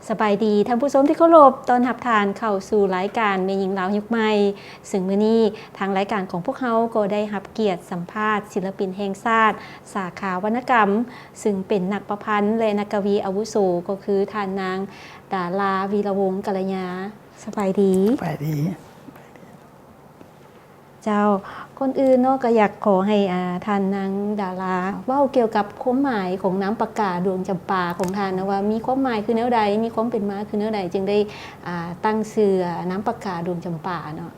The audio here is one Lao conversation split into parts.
ສະບາຍດີທ່ານຜູ້ຊົມທີ່ເຄົາລົບ, ຕ້ອນຮັບທ່ານເຂົ້າສູ່ລາຍການແມ່ຍິງລາວຍຸກໃໝ່. ເຊິ່ງມື້ນີ້ທາງລາຍການຂອງພວກເຮົາກໍໄດ້ຮັບກຽດສຳພາດສິນລະປິນແຫ່ງຊາດ ສາຂາວັນນະກຳ, ເຊິ່ງເປັນນັກປະພັນ ແລະ ນັກກະວີອາວຸໂສ ກໍຄືທ່ານນາງ ດາລາ ວີລະວົງ ກັນລະຍາ. ສະບາຍດີ. ສະບາຍດີ. ເຈົ້າ, ກ່ອນອື່ນເນາະ ກໍຢາກຂໍໃຫ້ ອ່າ ທ່ານນາງດາລາ ເວົ້າກ່ຽວກັບຄວາມໝາຍຂອງນາມປາກກາດວງຈຳປາຂອງທ່ານນະ ວ່າມີຄວາມໝາຍຄືແນວໃດ, ມີຄວາມເປັນມາຄືແນວໃດ ຈຶ່ງໄດ້ ອ່າ ຕັ້ງຊື່ນາມປາກກາດວງຈຳປາເນາະ.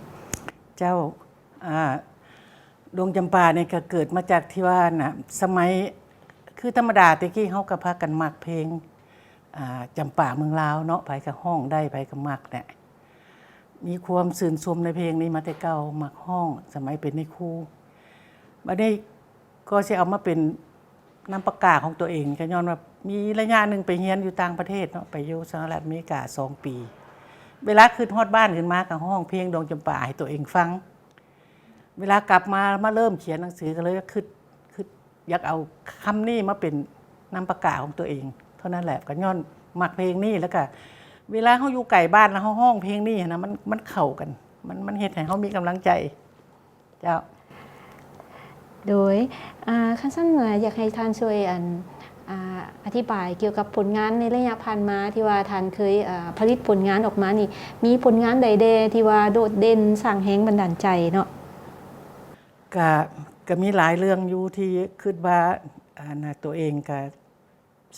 ເຈົ້າ, ອ່າ ດວງຈຳປານີ້ກໍເກີດມາຈາກທີ່ວ່ານະ ສະໄໝ ຄືທຳມະດາແຕ່ກີ້ເຮົາກໍພາກັນມັກເພງ ອ່າ ຈຳປາເມືອງລາວເນາະ, ໃຜກໍຮ້ອງໄດ້ ໃຜກໍມັກແຫຼະ. ມີຄວາມຊື່ນຊົມໃນເພງນີ້ມາແຕ່ເກົ່າ, ມັກຮ້ອງສະໄໝເປັນນາຍຄູ. ບັດນີ້ກໍຊິເອົາມາເປັນນາມປາກກາຂອງຕົວເອງ ກໍຍ້ອນວ່າມີໄລຍະໜຶ່ງໄປຮຽນຢູ່ຕ່າງປະເທດເນາະ, ໄປຢູ່ສະຫະລັດອາເມລິກາສອງປີ. ເວລາຄິດຮອດບ້ານຂຶ້ນມາ ກໍຮ້ອງເພງດວງຈຳປາໃຫ້ຕົວເອງຟັງ. ເວລາກັບມາ ມາເລີ່ມຂຽນໜັງສື ກໍເລີຍຄິດ ຄິດຢາກເອົາຄຳນີ້ມາເປັນນາມປາກກາຂອງຕົວເອງເທົ່ານັ້ນແຫຼະ. ກໍຍ້ອນມັກເພງນີ້ ແລ້ວກໍເວລາເຮົາຢູ່ໄກບ້ານ ແລ້ວເຮົາຮ້ອງເພງນີ້ຫັ້ນນະ ມັນ ມັນເຂົ້າກັນ, ມັນ ມັນເຮັດໃຫ້ເຮົາມີກຳລັງໃຈ. ເຈົ້າ. ໂດຍ ອ່າ ຄັນຊັ້ນ ອ່າ ຢາກໃຫ້ທ່ານຊ່ວຍ ອັນ ອ່າ ອະທິບາຍກ່ຽວກັບຜົນງານໃນໄລຍະຜ່ານມາ ທີ່ວ່າທ່ານເຄີຍ ອ່າ ຜະລິດຜົນງານອອກມານີ້ ມີຜົນງານໃດແດ່ທີ່ວ່າໂດດເດັ່ນ ສ້າງແຮງບັນດານໃຈເນາະ? ກະ ກະມີຫຼາຍເລື່ອງຢູ່ທີ່ຄິດວ່າ ອັນ ຕົວເອງກະ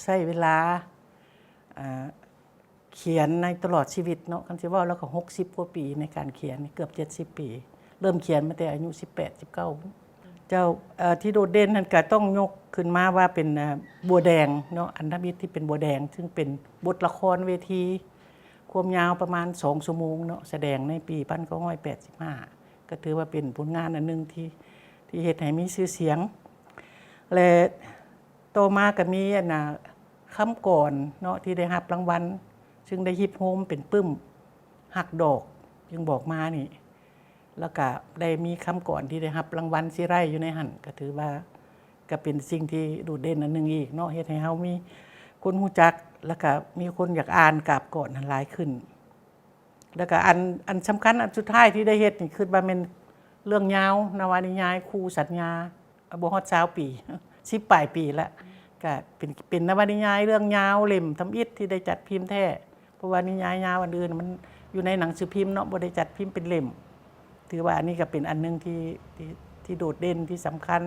ໃຊ້ເວລາ ອ່າ ຂຽນໃນຕະຫຼອດຊີວິດເນາະ, ຄັນຊິເວົ້າແລ້ວກໍຫົກສິບກວ່າປີໃນການຂຽນ, ເກືອບເຈັດສິບປີ. ເລີ່ມຂຽນມາແຕ່ອາຍຸສິບແປດ ສິບເກົ້າ. ເຈົ້າ, ເອີ່ ທີ່ໂດດເດັ່ນຫັ້ນກະຕ້ອງຍົກຂຶ້ນມາວ່າເປັນ ເອີ່ ບົວແດງເນາະ, ອັນທຳອິດທີ່ເປັນບົວແດງ ຊຶ່ງເປັນບົດລະຄອນເວທີ ຄວາມຍາວປະມານສອງຊົ່ວໂມງເນາະ, ສະແດງໃນປີພັນເກົ້າຮ້ອຍແປດສິບຫ້າ ກໍຖືວ່າເປັນຜົນງານອັນໜຶ່ງທີ່ ທີ່ເຮັດໃຫ້ມີຊື່ສຽງ ແລະ ຕໍ່ມາກໍມີອັນນ່າ ຄຳກອນເນາະ ທີ່ໄດ້ຮັບລາງວັນ ຊຶ່ງໄດ້ຮິບໂຮມເປັນປຶ້ມຮັກດອກ ຈຶ່ງບອກມານີ້ ແລ້ວກະໄດ້ມີຄຳກອນທີ່ໄດ້ຮັບລາງວັນຊິໄດ້ຢູ່ໃນຫັ້ນ ກໍຖືວ່າກໍເປັນສິ່ງທີ່ໂດດເດັ່ນອັນໜຶ່ງອີກເນາະ ເຮັດໃຫ້ເຮົາມີຄົນຮູ້ຈັກ ແລ້ວກະມີຄົນຢາກອ່ານກາບກອນຫັ້ນຫຼາຍຂຶ້ນ. ແລ້ວກະອັນ ອັນສຳຄັນອັນສຸດທ້າຍທີ່ໄດ້ເຮັດນີ້ ຄິດວ່າແມ່ນເລື່ອງຍາວ ນະວະນິຍາຍຄູ່ສັນຍາ ບໍ່ຮອດຊາວປີ ສິບປາຍປີລະ ກະເປັນ ເປັນນະວະນິຍາຍເລື່ອງຍາວເຫຼັ້ມທຳອິດທີ່ໄດ້ຈັດພິມແທ້ ເພາະວ່ານິຍາຍຍາວອັນອື່ນມັນຢູ່ໃນໜັງສືພິມເນາະ ບໍ່ໄດ້ຈັດພິມເປັນເຫຼັ້ມ. ຖືວ່າອັນນີ້ກໍເປັນອັນໜຶ່ງທີ່ ທີ່ ທີ່ໂດດເດັ່ນ ທີ່ສຳຄັນ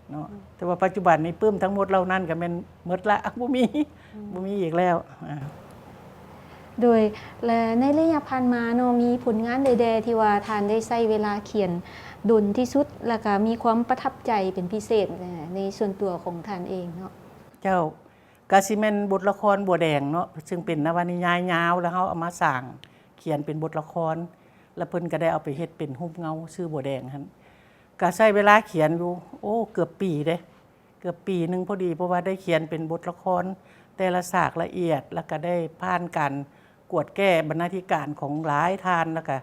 ເນາະ ແຕ່ວ່າປັດຈຸບັນນີ້ປຶ້ມທັງໝົດເຫຼົ່ານັ້ນກໍແມ່ນໝົດລະ ບໍ່ມີ ອືມ ບໍ່ມີອີກແລ້ວ. ໂດຍ ແລະ ໃນໄລຍະຜ່ານມາເນາະ ມີຜົນງານໃດແດ່ທີ່ວ່າທ່ານໄດ້ໃຊ້ເວລາຂຽນດົນທີ່ສຸດ ແລ້ວກະມີຄວາມປະທັບໃຈເປັນພິເສດ ໃນສ່ວນຕົວຂອງທ່ານເອງເນາະ? ເຈົ້າ ກະຊິແມ່ນບົດລະຄອນບົວແດງເນາະ ຊຶ່ງເປັນນະວະນິຍາຍຍາວ ແລ້ວເຮົາເອົາມາສ້າງຂຽນເປັນບົດລະຄອນ ແລ້ວເພິ່ນກະໄດ້ເອົາໄປເຮັດເປັນຮູບເງົາຊື່ບົວແດງຫັ້ນ ກະໃຊ້ເວລາຂຽນຢູ່ ໂອ້ ເກືອບປີເດ້ ເກືອບປີໜຶ່ງພໍດີ ເພາະວ່າໄດ້ຂຽນເປັນບົດລະຄອນແຕ່ລະສາກລະອຽດ ແລ້ວກະໄດ້ຜ່ານການກວດແກ້ບັນນາທິການຂອງຫຼາຍທ່ານ ແລ້ວກະ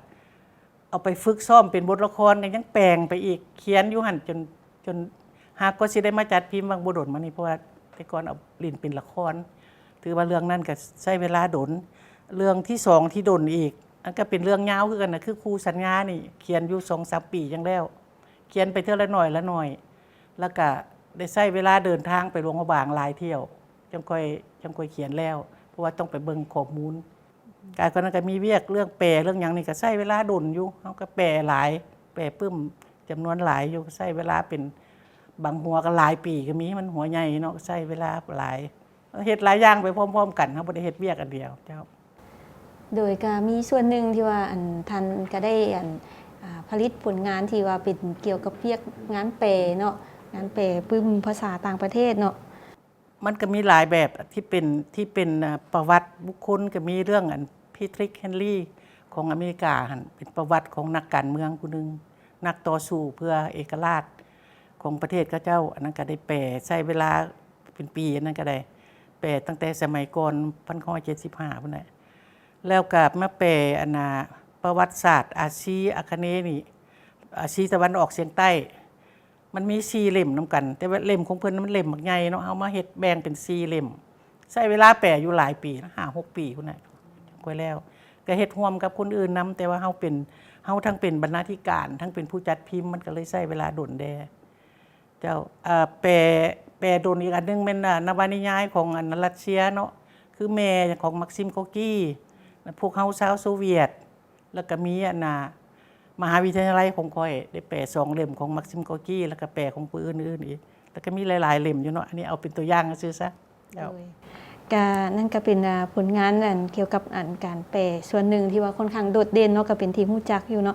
ເອົາໄປຝຶກຊ້ອມເປັນບົດລະຄອນ ກໍຍັງແປງໄປອີກ ຂຽນຢູ່ຫັ້ນຈົນ ຈົນຫາກໍຊິໄດ້ມາຈັດພິມຫວ່າງບໍ່ດົນມານີ້ ເພາະວ່າແຕ່ກ່ອນເອົາຫຼິ້ນເປັນລະຄອນ ຖືວ່າເລື່ອງນັ້ນກໍໃຊ້ເວລາດົນ. ເລື່ອງທີສອງທີ່ດົນອີກ ອັນກໍເປັນເລື່ອງຍາວຄືກັນນະ ຄືຄູ່ສັນຍານີ້ ຂຽນຢູ່ສອງສາມປີຈັ່ງແລ້ວ ຂຽນໄປເທື່ອລະໜ້ອຍລະໜ້ອຍ ແລ້ວກະໄດ້ໃຊ້ເວລາເດີນທາງໄປຫຼວງພະບາງຫຼາຍທ່ຽວ ຈັ່ງຄ່ອຍ ຈັ່ງຄ່ອຍຂຽນແລ້ວ ເພາະວ່າຕ້ອງໄປເບິ່ງຂໍ້ມູນ. ກາຍກວ່ານັ້ນກໍມີວຽກເລື່ອງແປເລື່ອງຫຍັງນີ້ກໍໃຊ້ເວລາດົນຢູ່ ເຮົາກໍແປຫຼາຍ ແປປຶ້ມຈຳນວນຫຼາຍຢູ່ ໃຊ້ເວລາເປັນບາງຫົວກໍຫຼາຍປີກໍມີ ມັນຫົວໃຫຍ່ເນາະ ໃຊ້ເວລາຫຼາຍ ເຮັດຫຼາຍຢ່າງໄປພ້ອມໆກັນ ເຮົາບໍ່ໄດ້ເຮັດວຽກອັນດຽວ. ເຈົ້າ. ໂດຍກໍມີສ່ວນໜຶ່ງທີ່ວ່າ ອັນ ທ່ານກໍໄດ້ ອັນ ອ່າ ຜະລິດຜົນງານທີ່ວ່າເປັນກ່ຽວກັບວຽກງານແປເນາະ ງານແປປຶ້ມພາສາຕ່າງປະເທດເນາະ. ມັນກໍມີຫຼາຍແບບທີ່ເປັນ ທີ່ເປັນ ເອີ່ ປະຫວັດບຸກຄົນ ກໍມີເລື່ອງ ອັນ Patrick Henry ຂອງອາເມລິກາຫັ້ນ ເປັນປະຫວັດຂອງນັກການເມືອງຜູ້ໜຶ່ງ ນັກຕໍ່ສູ້ເພື່ອເອກະລາດຂອງປະເທດເຂົາເຈົ້າ ອັນນັ້ນກໍໄດ້ແປ ໃຊ້ເວລາເປັນປີ ອັນນັ້ນກໍໄດ້ແປຕັ້ງແຕ່ສະໄໝກ່ອນ ໜຶ່ງພັນເກົ້າຮ້ອຍເຈັດສິບຫ້າ ພຸ້ນແຫຼະ ແລ້ວກໍມາແປ ອັນນ່າ ປະຫວັດສາດອາຊີອາຄະເນນີ້ ອາຊີຕາເວັນອອກສຽງໃຕ້ ມັນມີສີ່ເຫຼັ້ມນຳກັນ ແຕ່ວ່າເຫຼັ້ມຂອງເພິ່ນມັນເຫຼັ້ມບັກໃຫຍ່ເນາະ ເຮົາມາເຮັດແບ່ງເປັນສີ່ເຫຼັ້ມ ໃຊ້ເວລາແປຢູ່ຫຼາຍປີນະ ຫ້າຫົກປີພຸ້ນນະ ຄ່ອຍແລ້ວ. ກໍເຮັດຮ່ວມກັບຄົນອື່ນນຳ ແຕ່ວ່າເຮົາເປັນ ເຮົາທັງເປັນບັນນາທິການ ທັງເປັນຜູ້ຈັດພິມ ມັນກໍເລີຍໃຊ້ເວລາດົນແດ່. ເຈົ້າ ເອີ ແປ ແປດົນອີກອັນໜຶ່ງແມ່ນ ອາ ນະວະນິຍາຍຂອງອັນຣັດເຊຍເນາະ ຄືແມ່ຂອງມັກຊິມ Gorky ພວກເຮົາຊາວໂຊວຽດ ແລ້ວກໍມີອັນນ່າ ມະຫາວິທະຍາໄລຂອງຂ້ອຍໄດ້ແປສອງເຫຼັ້ມຂອງມັກຊິມ Gorky ແລ້ວກໍແປຂອງຜູ້ອື່ນໆອີກ ແລ້ວກໍມີຫຼາຍໆເຫຼັ້ມຢູ່ເນາະ. ອັນນີ້ເອົາເປັນຕົວຢ່າງຊື່ໆຊະ. ເຈົ້າ ໂດຍ ກະນັ້ນກະເປັນ ອາ ຜົນງານອັນກ່ຽວກັບອັນການແປສ່ວນໜຶ່ງທີ່ວ່າຄ່ອນຂ້າງໂດດເດັ່ນເນາະ ກະເປັນທີ່ຮູ້ຈັກຢູ່ເນາະ.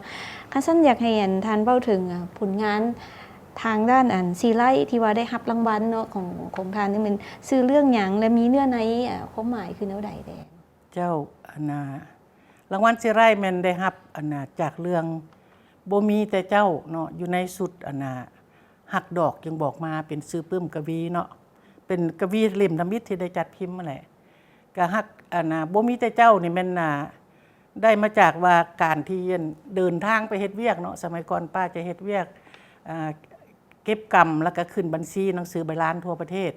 ຄັນຊັ້ນຢາກໃຫ້ອັນທ່ານເວົ້າເຖິງ ອາ ຜົນງານທາງດ້ານອັນຊີໄລທີ່ວ່າໄດ້ຮັບລາງວັນເນາະ ຂອງ ຂອງທ່ານນີ້ແມ່ນຊື່ເລື່ອງຫຍັງ ແລະ ມີເນື້ອໃນ ອາ ຄວາມໝາຍຄືແນວໃດແດ່? ເຈົ້າ ອັນນ່າ ລາງວັນຊີໄລແມ່ນໄດ້ຮັບອັນນ່າຈາກເລື່ອງບໍ່ມີແຕ່ເຈົ້າເນາະ ຢູ່ໃນຊຸດອັນນ່າ ຮັກດອກຈຶ່ງບອກມາ ເປັນຊື່ປຶ້ມກະວີເນາະ ເປັນກະວີເຫຼັ້ມທຳອິດທີ່ໄດ້ຈັດພິມຫັ້ນແຫຼະ. ກະຮັກອັນນ່າ ບໍ່ມີແຕ່ເຈົ້ານີ້ແມ່ນ ອ່າ ໄດ້ມາຈາກວ່າການທີ່ ອັນ ເດີນທາງໄປເຮັດວຽກເນາະ ສະໄໝກ່ອນປ້າຈະເຮັດວຽກ ອ່າ ເກັບກຳ ແລ້ວກໍຂຶ້ນບັນຊີໜັງສືໃບລານທົ່ວປະເທດ.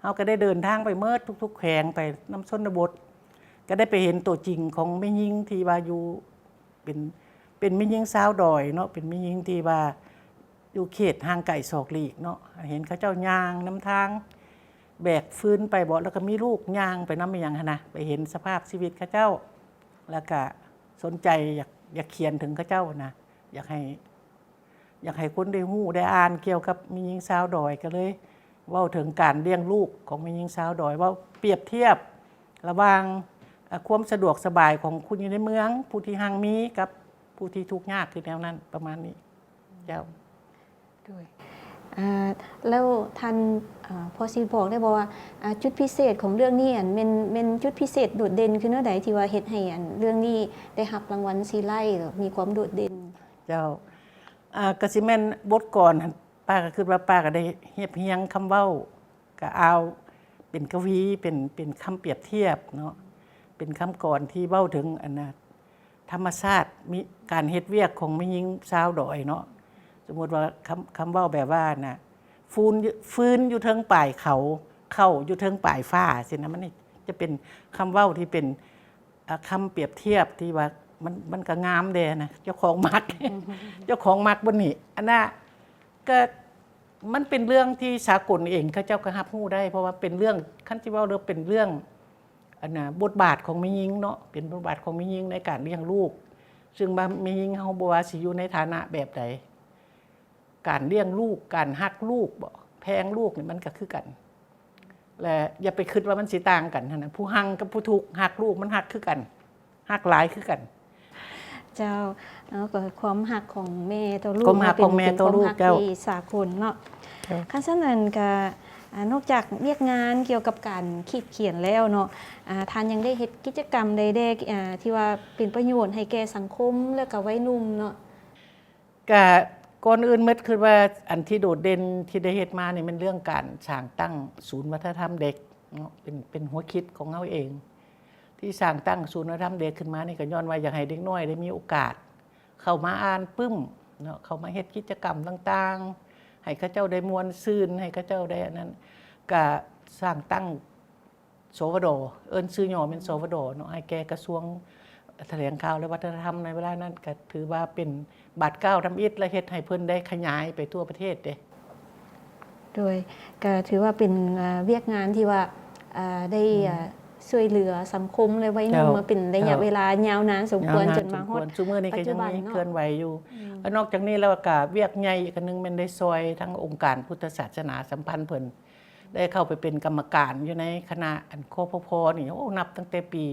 ເຮົາກໍໄດ້ເດີນທາງໄປເໝິດທຸກໆແຂວງ ໄປນຳຊົນນະບົດ ກໍໄດ້ໄປເຫັນຕົວຈິງຂອງແມ່ຍິງທີ່ວ່າຢູ່ ເປັນ ເປັນແມ່ຍິງຊາວດອຍເນາະ ເປັນແມ່ຍິງທີ່ວ່າຢູ່ເຂດຫ່າງໄກສອກຫຼີກເນາະ. ເຫັນເຂົາເຈົ້າຍ່າງນຳທາງ ແບກຟືນໄປເບາະ ແລ້ວກໍມີລູກຍ່າງໄປນຳ ອີ່ຫຍັງຫັ້ນນະ ໄປເຫັນສະພາບຊີວິດເຂົາເຈົ້າ ແລ້ວກະສົນໃຈຢາກ ຢາກຂຽນເຖິງເຂົາເຈົ້ານະ ຢາກໃຫ້ ຢາກໃຫ້ຄົນໄດ້ຮູ້ໄດ້ອ່ານກ່ຽວກັບແມ່ຍິງຊາວດອຍ ກໍເລີຍເວົ້າເຖິງການລ້ຽງລູກຂອງແມ່ຍິງຊາວດອຍ ເວົ້າປຽບທຽບລະຫວ່າງ ອາ ຄວາມສະດວກສະບາຍຂອງຄົນຢູ່ໃນເມືອງ ຜູ້ທີ່ຮັ່ງມີກັບຜູ້ທີ່ທຸກຍາກ ຄືແນວນັ້ນ ປະມານນີ້. ເຈົ້າ ໂດຍ ອາ ແລ້ວທ່ານ ອາ ພໍຊິບອກໄດ້ບໍ່ວ່າ ອາ ຈຸດພິເສດຂອງເລື່ອງນີ້ ອັນ ແມ່ນ ແມ່ນຈຸດພິເສດໂດດເດັ່ນຄືແນວໃດ ທີ່ວ່າເຮັດໃຫ້ ອັນ ເລື່ອງນີ້ໄດ້ຮັບລາງວັນຊີໄລ ແລ້ວມີຄວາມໂດດເດັ່ນ? ເຈົ້າ ອາ ກໍຊິແມ່ນບົດກອນຫັ້ນ ປ້າກໍຄິດວ່າປ້າກໍໄດ້ຮຽບຮຽງຄຳເວົ້າ ກະເອົາເປັນກະວີ ເປັນ ເປັນຄຳປຽບທຽບເນາະ ເປັນຄຳກອນທີ່ເວົ້າເຖິງອັນນ່າ ທຳມະຊາດ ມີການເຮັດວຽກຂອງແມ່ຍິງຊາວດອຍເນາະ. ສົມມຸດວ່າຄຳ ຄຳເວົ້າແບບວ່ານະ ຟືນ ຟືນຢູ່ເທິງປາຍເຂົາ ເຂົ້າຢູ່ເທິງປາຍຟ້າຊີ້ນະ. ມັນນີ້ຈະເປັນຄຳເວົ້າທີ່ເປັນ ອາ ຄຳປຽບທຽບທີ່ວ່າມັນ ມັນກໍງາມແດ່ນະ ເຈົ້າຂອງມັກ ເຈົ້າຂອງມັກບ່ອນນີ້ ອັນນ່າ ກໍ ມັນເປັນເລື່ອງທີ່ສາກົນເອງ ເຂົາເຈົ້າກໍຮັບຮູ້ໄດ້ ເພາະວ່າເປັນເລື່ອງ ຄັນຊິເວົ້າເລື່ອງ ເປັນເລື່ອງ ອັນນ່າ ບົດບາດຂອງແມ່ຍິງເນາະ ເປັນບົດບາດຂອງແມ່ຍິງໃນການລ້ຽງລູກ ຊຶ່ງວ່າແມ່ຍິງເຮົາບໍ່ວ່າຊິຢູ່ໃນຖານະແບບໃດ ການລ້ຽງລູກ ການຮັກລູກບໍ ແພງລູກນີ້ ມັນກໍຄືກັນ ແລະ ຢ່າໄປຄິດວ່າມັນຊິຕ່າງກັນຫັ້ນນະ ຜູ້ຮັ່ງກັບຜູ້ທຸກ ຮັກລູກມັນຮັກຄືກັນ ຮັກຫຼາຍຄືກັນ. ເຈົ້າ ເນາະ ກໍຄວາມຮັກຂອງແມ່ຕໍ່ລູກ ຄວາມຮັກຂອງແມ່ຕໍ່ລູກ ເປັນຄວາມຮັກ ເຈົ້າ ທີ່ສາກົນເນາະ. ເຈົ້າ ຄັນຊັ້ນນັ້ນກະ ອາ ນອກຈາກວຽກງານກ່ຽວກັບການຂີດຂຽນແລ້ວເນາະ ອາ ທ່ານຍັງໄດ້ເຮັດກິດຈະກຳໃດແດ່ ອາ ທີ່ວ່າເປັນປະໂຫຍດໃຫ້ແກ່ສັງຄົມ ແລະ ກະໄວໜຸ່ມເນາະ? ກະກ່ອນອື່ນໝົດ ຄິດວ່າອັນທີ່ໂດດເດັ່ນທີ່ໄດ້ເຮັດມານີ້ແມ່ນເລື່ອງການສ້າງຕັ້ງສູນວັດທະນະທຳເດັກເນາະ ເປັນ ເປັນຫົວຄິດຂອງເຮົາເອງ ທີ່ສ້າງຕັ້ງສູນວັດທະນະທຳເດັກຂຶ້ນມານີ້ ກໍຍ້ອນວ່າຢາກໃຫ້ເດັກນ້ອຍໄດ້ມີໂອກາດເຂົ້າມາອ່ານປຶ້ມເນາະ ເຂົ້າມາເຮັດກິດຈະກຳຕ່າງໆ ໃຫ້ເຂົາເຈົ້າໄດ້ມ່ວນຊື່ນ ໃຫ້ເຂົາເຈົ້າໄດ້ອັນນັ້ນ ກະສ້າງຕັ້ງ ສວດ ເອີ້ນຊື່ຫຍໍ້ແມ່ນ ສວດ ເນາະ ໃຫ້ແກ່ກະຊວງຖະແຫຼງຂ່າວ ແລະ ວັດທະນະທຳ ໃນເວລານັ້ນ ກະຖືວ່າເປັນບາດກ້າວທຳອິດ ແລະ ເຮັດໃຫ້ເພິ່ນໄດ້ຂະຫຍາຍໄປທົ່ວປະເທດເດ້. ໂດຍ ກະຖືວ່າເປັນ ອາ ວຽກງານທີ່ວ່າ ອາ ໄດ້ ອືມ ອາ ຊ່ວຍເຫຼືອສັງຄົມ ແລະ ໄວໜຸ່ມ ເຈົ້າ ມາເປັນໄລຍະ ເຈົ້າ ເວລາຍາວນານສົມຄວນ ຍາວນານ ຈົນມາຮອດ ສົມຄວນ ຊຸມື້ນີ້ກໍຍັງມີເຄື່ອນໄຫວຢູ່. ອືມ ແລ້ວນອກຈາກນີ້ແລ້ວກະວຽກໃຫຍ່ອີກອັນໜຶ່ງແມ່ນໄດ້ຊ່ອຍທາງອົງການພຸດທະສາສະໜາສຳພັນເພິ່ນ ໄດ້ເຂົ້າໄປເປັນກຳມະການຢູ່ໃນຄະນະ ອັນ ຄພພ ນີ້ ໂອ້ ນັບຕັ້ງແຕ່ປີ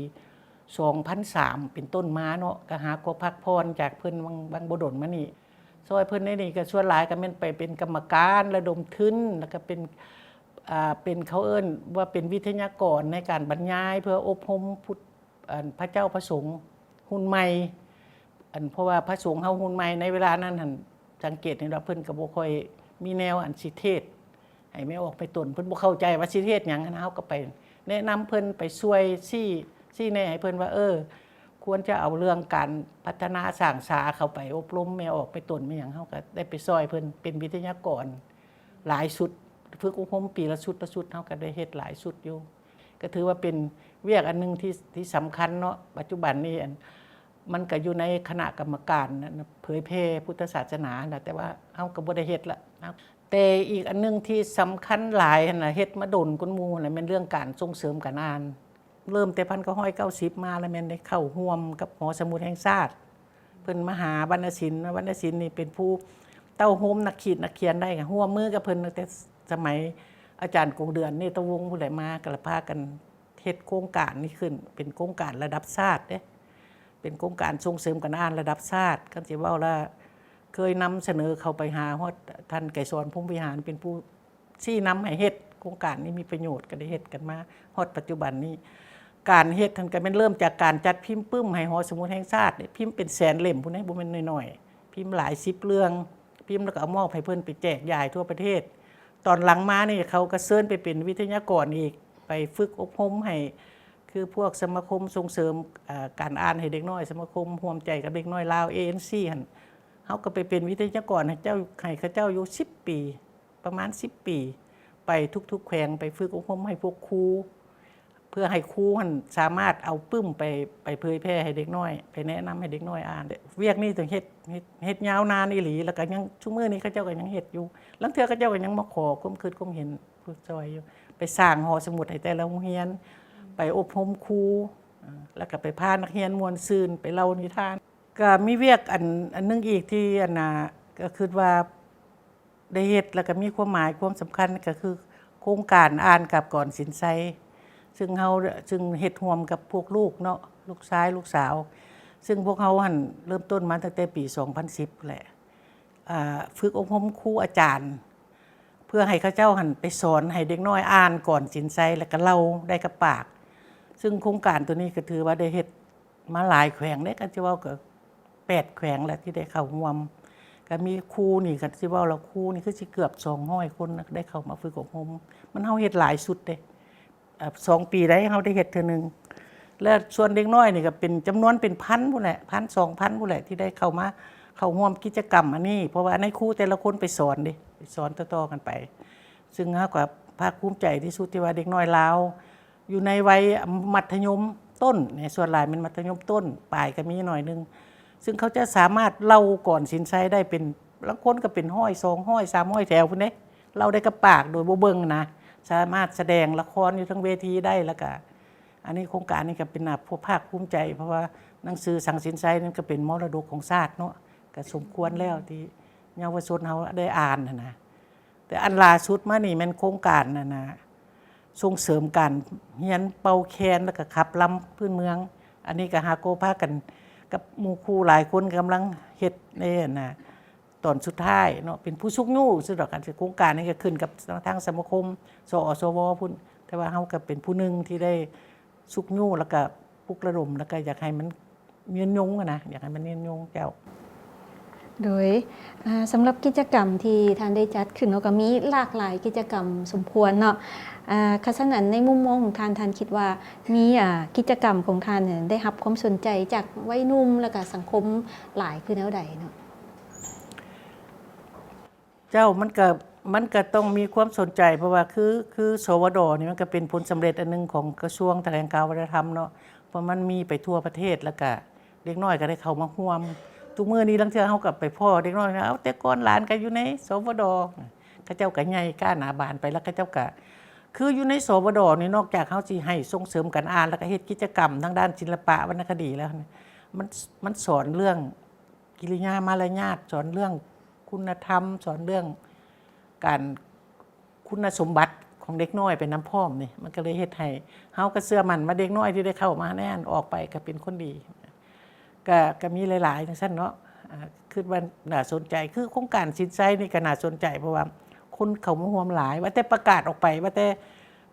ສອງພັນສາມເປັນຕົ້ນມາເນາະ ກໍຫາກໍພັກຜ່ອນຈາກເພິ່ນຫວ່າງ ຫວ່າງບໍ່ດົນມານີ້ ຊ່ອຍເພິ່ນໃນນີ້ ກໍສ່ວນຫຼາຍກໍແມ່ນໄປເປັນກຳມະການລະດົມທຶນ ແລ້ວກໍເປັນ ອ່າ ເປັນ ເຂົາເອີ້ນວ່າເປັນວິທະຍາກອນໃນການບັນຍາຍ ເພື່ອອົບຮົມພຸດ ອັນ ພະເຈົ້າພະສົງຮຸ່ນໃໝ່ ອັນ ເພາະວ່າພະສົງເຮົາຮຸ່ນໃໝ່ໃນເວລານັ້ນຫັ້ນ ສັງເກດເຫັນວ່າເພິ່ນກໍບໍ່ຄ່ອຍມີແນວອັນຊິເທດໃຫ້ແມ່ອອກແມ່ຕົນ ເພິ່ນບໍ່ເຂົ້າໃຈວ່າຊິເທດຫຍັງຫັ້ນນະ. ເຮົາກໍໄປແນະນຳເພິ່ນ ໄປຊ່ວຍຊີ້ ຊີ້ແນະໃຫ້ເພິ່ນວ່າ ເອີ ຄວນຈະເອົາເລື່ອງການພັດທະນາສ້າງສາເຂົ້າໄປອົບຮົມແມ່ອອກແມ່ຕົນແມ່ຫຍັງ ເຮົາກໍໄດ້ໄປຊ່ອຍເພິ່ນເປັນວິທະຍາກອນຫຼາຍຊຸດ ຝຶກອົບຮົມປີລະຊຸດລະຊຸດ ເຮົາກໍໄດ້ເຮັດຫຼາຍຊຸດຢູ່. ກໍຖືວ່າເປັນວຽກອັນໜຶ່ງທີ່ ທີ່ສຳຄັນເນາະ. ປັດຈຸບັນນີ້ ອັນ ມັນກໍຢູ່ໃນຄະນະກຳມະການເຜີຍແຜ່ພຸດທະສາສະໜານະ ແຕ່ວ່າເຮົາກໍບໍ່ໄດ້ເຮັດລະນະ. ແຕ່ອີກອັນໜຶ່ງທີ່ສຳຄັນຫຼາຍຫັ້ນນະ ເຮັດມາດົນກວ່າໝູ່ຫັ້ນນະ ແມ່ນເລື່ອງການສົ່ງເສີມການອ່ານ. ເລີ່ມແຕ່ພັນເກົ້າຮ້ອຍເກົ້າສິບມາລະ ແມ່ນໄດ້ເຂົ້າຮ່ວມກັບຫໍສະໝຸດແຫ່ງຊາດ. ເພິ່ນມາຫາວັນນະສິນ, ວັນນະສິນນີ້ເປັນຜູ້ເຕົ້າໂຮມນັກຂີດນັກຂຽນໄດ້, ຮ່ວມມືກັບເພິ່ນຕັ້ງແຕ່ສະໄໝອາຈານກົງເດືອນ ເນດຕະວົງ ພຸ້ນແຫຼະມາ, ກໍລະພາກັນເຮັດໂຄງການນີ້ຂຶ້ນ ເປັນໂຄງການລະດັບຊາດເດ້, ເປັນໂຄງການສົ່ງເສີມການອ່ານລະດັບຊາດ. ຄັນຊິເວົ້າລະ ເຄີຍນຳສະເໜີເຂົ້າໄປຫາຮອດທ່ານໄກສອນ ພົມວິຫານ ເປັນຜູ້ ຊີ້ນຳໃຫ້ເຮັດ. ໂຄງການນີ້ມີປະໂຫຍດ ກໍໄດ້ເຮັດກັນມາຮອດປັດຈຸບັນນີ້. ການເຮັດຫັ້ນກໍແມ່ນເລີ່ມຈາກການຈັດພິມປຶ້ມໃຫ້ຫໍສະໝຸດແຫ່ງຊາດເດ້, ພິມເປັນແສນເຫຼັ້ມພຸ້ນເດ້, ບໍ່ແມ່ນນ້ອຍໆ, ພິມຫຼາຍສິບເລື່ອງ, ພິມແລ້ວກໍເອົາມອບໃຫ້ເພິ່ນໄປແຈກຢາຍທົ່ວປະເທດ. ຕອນຫຼັງມານີ້ເຂົາກໍເຊີນໄປເປັນວິທະຍາກອນອີກ, ໄປຝຶກອົບຮົມໃຫ້ ຄືພວກສະມາຄົມສົ່ງເສີມ ເອີ ການອ່ານໃຫ້ເດັກນ້ອຍ, ສະມາຄົມຮ່ວມໃຈກັບເດັກນ້ອຍລາວ ເອເອັນຊີ ຫັ້ນ, ເຮົາກໍໄປເປັນວິທະຍາກອນໃຫ້ເຈົ້າ, ໃຫ້ເຂົາເຈົ້າຢູ່ສິບປີ. ປະມານສິບປີ ໄປທຸກໆແຂວງ ໄປຝຶກອົບຮົມໃຫ້ພວກຄູ ເພື່ອໃຫ້ຄູຫັ້ນສາມາດເອົາປຶ້ມໄປ, ໄປເຜີຍແຜ່ໃຫ້ເດັກນ້ອຍ, ໄປແນະນຳໃຫ້ເດັກນ້ອຍອ່ານ. ວຽກນີ້ຕ້ອງເຮັດ, ເຮັດ, ເຮັດຍາວນານອີ່ຫຼີ, ແລ້ວກໍຍັງ, ຊຸມື້ນີ້ເຂົາເຈົ້າກໍຍັງເຮັດຢູ່. ລາງເທື່ອເຂົາເຈົ້າກໍຍັງມາຂໍຄວາມຄິດຄວາມເຫັນຜູ້ຊ່ອຍຢູ່, ໄປສ້າງຫໍສະໝຸດໃຫ້ແຕ່ລະໂຮງຮຽນ, ໄປອົບຮົມຄູ, ແລ້ວກໍໄປພານັກຮຽນມ່ວນຊື່ນ, ໄປເລົ່ານິທານ. ກໍມີວຽກອັນ, ອັນໜຶ່ງອີກທີ່ ອັນນ່າ, ກໍຄິດວ່າ ໄດ້ເຮັດ ແລ້ວກໍມີຄວາມໝາຍຄວາມສຳຄັນ ກໍຄືໂຄງການອ່ານກັບກອນສິນໄຊ ຊຶ່ງເຮົາ, ຊຶ່ງເຮັດຮ່ວມກັບພວກລູກເນາະ, ລູກຊາຍ ລູກສາວ, ຊຶ່ງພວກເຮົາຫັ້ນເລີ່ມຕົ້ນມາຕັ້ງແຕ່ປີສອງພັນສິບແຫຼະ, ອາ, ຝຶກອົບຮົມຄູອາຈານ ເພື່ອໃຫ້ເຂົາເຈົ້າຫັ້ນໄປສອນໃຫ້ເດັກນ້ອຍອ່ານກອນສິນໄຊ ແລ້ວກໍເລົ່າໄດ້ກັບປາກ. ຊຶ່ງໂຄງການໂຕນີ້ກໍຖືວ່າໄດ້ເຮັດ ມາຫຼາຍແຂວງເດ້, ຄັນຊິເວົ້າກໍແປດແຂວງແຫຼະທີ່ໄດ້ເຂົ້າຮ່ວມ. ກໍມີຄູນີ້, ຄັນຊິເວົ້າແລ້ວຄູນີ້ຄືຊິເກືອບສອງຮ້ອຍຄົນນະ ໄດ້ເຂົ້າມາຝຶກອົບຮົມ. ມັນ ເຮົາເຮັດຫຼາຍຊຸດເດ້, ເອີ ສອງປີໄດ໋ ເຮົາໄດ້ເຮັດເທື່ອໜຶ່ງ. ແລະ ສ່ວນເດັກນ້ອຍນີ້ກໍເປັນຈຳນວນເປັນພັນພຸ້ນແຫຼະ, ພັນສອງພັນພຸ້ນແຫຼະ ທີ່ໄດ້ເຂົ້າມາເຂົ້າຮ່ວມກິດຈະກຳອັນນີ້, ເພາະວ່າໃນຄູແຕ່ລະຄົນໄປສອນເດ້, ໄປສອນຕໍ່ໆກັນໄປ. ຊຶ່ງເຮົາກໍພາກພູມໃຈທີ່ສຸດທີ່ວ່າເດັກນ້ອຍລາວ ຢູ່ໃນໄວມັດທະຍົມຕົ້ນນີ້ ສ່ວນຫຼາຍແມ່ນມັດທະຍົມຕົ້ນ, ປາຍກໍມີໜ້ອຍໜຶ່ງ, ຊຶ່ງເຂົາຈະສາມາດເລົ່າກອນສິນໄຊໄດ້ເປັນ, ລາງຄົນກໍເປັນຮ້ອຍ ສອງຮ້ອຍ ສາມຮ້ອຍແຖວພຸ້ນເດ້, ເລົ່າໄດ້ກັບປາກໂດຍບໍ່ເບິ່ງນະ, ສາມາດສະແດງລະຄອນຢູ່ເທິງເວທີໄດ້. ແລ້ວກະ ອັນນີ້ໂຄງການນີ້ກໍເປັນໜ້າພວກພາກພູມໃຈ, ເພາະວ່າໜັງສືສັງສິນໄຊນັ້ນກໍເປັນມໍລະດົກຂອງຊາດເນາະ, ກໍສົມຄວນແລ້ວທີ່ເຍົາວະຊົນເຮົາໄດ້ອ່ານຫັ້ນນະ. ແຕ່ອັນລ່າສຸດມານີ້ແມ່ນໂຄງການ ອັນນ່າ ສົ່ງເສີມການຮຽນເປົ່າແຄນ ແລ້ວກໍຂັບລຳພື້ນເມືອງ. ອັນນີ້ກໍຫາກໍພາກັນກັບໝູ່ຄູ່ຫຼາຍຄົນກຳລັງເຮັດໃນ ອັນນ່າ ຕອນສຸດທ້າຍເນາະ, ເປັນຜູ້ຊຸກຍູ້ຊື່ດອກ. ອັນໂຄງການນີ້ກໍຂຶ້ນກັບທາງສະມາຄົມ ສອສວ ພຸ້ນ, ແຕ່ວ່າເຮົາກໍເປັນຜູ້ໜຶ່ງທີ່ໄດ້ຊຸກຍູ້ ແລ້ວກໍປຸກລະດົມ ແລ້ວກໍຢາກໃຫ້ມັນ ຍືນຍົງຫັ້ນນະ, ຢາກໃຫ້ມັນຍືນຍົງເຈົ້າ. ໂດຍ ອາ ສຳລັບກິດຈະກຳທີ່ທ່ານໄດ້ຈັດຂຶ້ນເນາະ ກໍມີຫຼາກຫຼາຍກິດຈະກຳສົມຄວນເນາະ. ອາ ຄັນຊັ້ນນັ້ນ ໃນມຸມມອງຂອງທ່ານ, ທ່ານຄິດວ່າມີ ອາ ກິດຈະກຳຂອງທ່ານນີ້ໄດ້ຮັບຄວາມສົນໃຈຈາກໄວໜຸ່ມ ແລ້ວກະສັງຄົມຫຼາຍຄືແນວໃດເນາະ? ເຈົ້າ, ມັນກະ, ມັນກະຕ້ອງມີຄວາມສົນໃຈ, ເພາະວ່າຄື, ຄື ສວດ ນີ້ ມັນກະເປັນຜົນສຳເລັດອັນໜຶ່ງຂອງກະຊວງຖະແຫຼງຂ່າວວັດທະນະທຳເນາະ, ເພາະມັນມີໄປທົ່ວປະເທດ ແລ້ວກະເດັກນ້ອຍກະໄດ້ເຂົ້າມາຮ່ວມ. ທຸກມື້ນີ້ລາງເທື່ອເຮົາກະໄປພໍ້ເດັກນ້ອຍນະ, ເອົາ ແຕ່ກ່ອນຫຼານກະຢູ່ໃນ ສວດ, ເຂົາເຈົ້າກະໃຫຍ່ກ້າໜາບານໄປ, ແລ້ວເຂົາເຈົ້າກະ, ຄືຢູ່ໃນ ສວດ ນີ້ ນອກຈາກເຮົາຊິໃຫ້ສົ່ງເສີມການອ່ານ ແລ້ວກະເຮັດກິດຈະກຳທາງດ້ານສິລະປະວັນນະຄະດີແລ້ວ, ມັນ, ມັນສອນເລື່ອງ ກິລິຍາມາລະຍາດ, ສອນເລື່ອງຄຸນນະທຳ, ສອນເລື່ອງການ ຄຸນນະສົມບັດຂອງເດັກນ້ອຍໄປນຳພ້ອມນີ້, ມັນກໍເລີຍເຮັດໃຫ້ເຮົາກໍເຊື່ອໝັ້ນວ່າເດັກນ້ອຍທີ່ໄດ້ເຂົ້າມາໃນນັ້ນອອກໄປກໍເປັນຄົນດີ. ກໍ, ກໍມີຫຼາຍໆຈັ່ງຊັ້ນເນາະ, ອາ, ຄິດວ່າໜ້າສົນໃຈ. ຄືໂຄງການສິນໄຊນີ້ກໍໜ້າສົນໃຈ, ເພາະວ່າຄົນເຂົ້າມາຮ່ວມຫຼາຍ, ວ່າແຕ່ປະກາດອອກໄປ, ວ່າແຕ່